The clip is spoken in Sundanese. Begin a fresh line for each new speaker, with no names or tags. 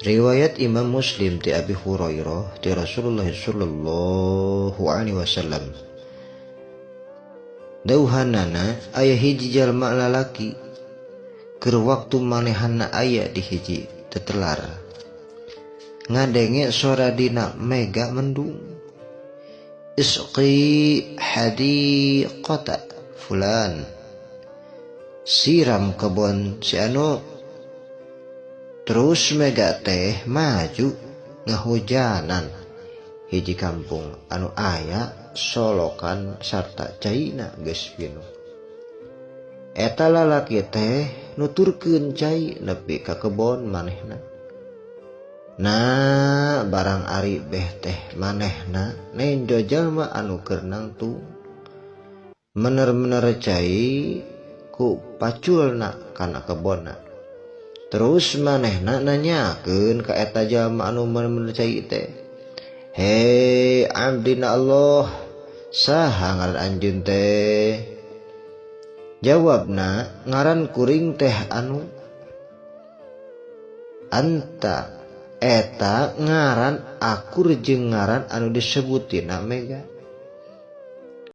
Riwayat Imam Muslim ti Abi Hurairah ti Rasulullah sallallahu alaihi wasallam. Dauhanana aya hiji jalma lalaki keur waktu manehna aya di hiji tetelar. Ngadenge sora dina mega mendung. Isqi hadiqata fulan. Siram kebon si anu. Terus mega teh maju ngahujanan hiji kampung anu aya solokan sarta caina geus pinuh. Eta lalaki teh nuturkeun cai nepi ka kebon manehna. Nah, barang ari beh teh manehna nenjo jalma anu keur nangtung. Mener-mener cai ku paculna kana kebonna. Terus manehna nanyakeun ka eta jalma anu mener cai teh. Hei abdina Allah, saha ngaran anjeun teh? Jawabna, ngaran kuring teh anu. Anta eta ngaran akur jeung ngaran anu disebutina mega.